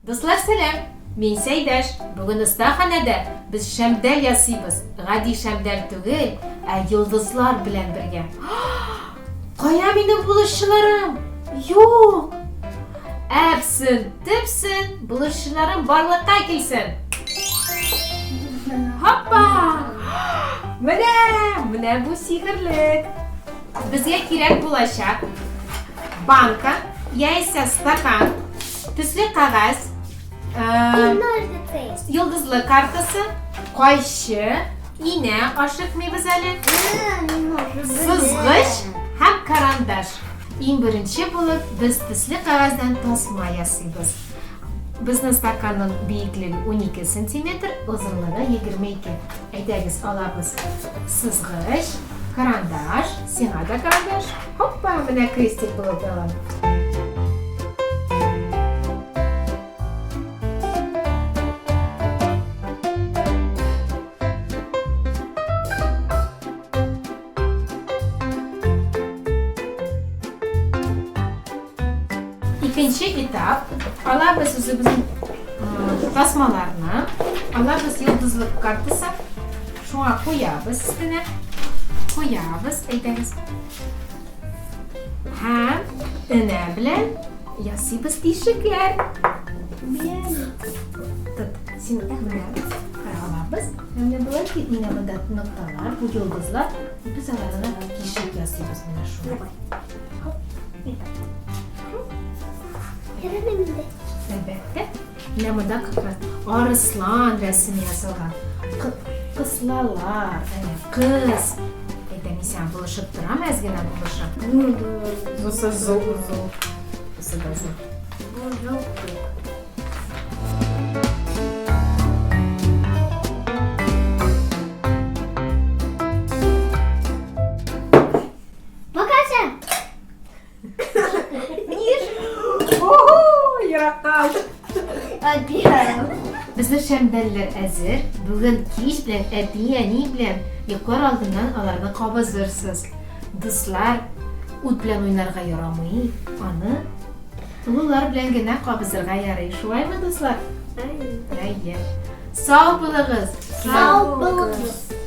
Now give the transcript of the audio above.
Дуслар, сәлам! Мин Сәйдәш. Бүген остаханәдә без шәмдәл ясыйбыз. Гади шәмдәл түгел, ә йолдызлар белән бергә. Кая минем булышчыларым? Юк! Әпсен, төпсен, булышчыларым барлыкка килсен! Хоппа! Менә, менә бу сихерлек. Безгә кирәк булачак банка яисә стакан, төсле кәгазь, йолдызлы картасы, кайчы, инә ашыкмыйбыз әле, сызгыч һәм карандаш. Иң беренче булып без төсле кәгазьдән тасма ясыйбыз. Безнең стаканның биеклеге 12 сантиметр, озынлыгы 22. Әйдәгез, алабыз сызгыч, карандаш, сиңа да карандаш. Хоппа, менә крестик булып алам. Икенче этап. Алабыз үзебезнең тасмаларны. Алабыз йолдызлык картасы. Шуңа куябыз өстенә. Куябыз, әйдәгез. Һәм энә белән ясыйбыз тишекләр. Тот, син менә алабыз. Менә болай ки, менә монда нокталар, бу йолдызлар. Без аларны тишек ясыйбыз менә шулай. Хоп. Әлбәттә. Менә монда как раз арыслан рәсеме ясалган. Кыслалар, әнә кыз. Әйдә, мин сиңа булышып торам, әз генә булышам. Бусы зур, зур. Бусы да зур. Бу зур. Покажи. Ниш? Ого, еракка. Безнең шәмдәлләр әзер. Бүген кич белән әти, әни белән йоклар алдыннан аларны кабызырсыз. Дуслар, ут белән уйнарга ярамый. Аны олылар белән генә кабызырга ярый. Шулаймы, дуслар? Әйе. Сау булыгыз. Сау булыгыз.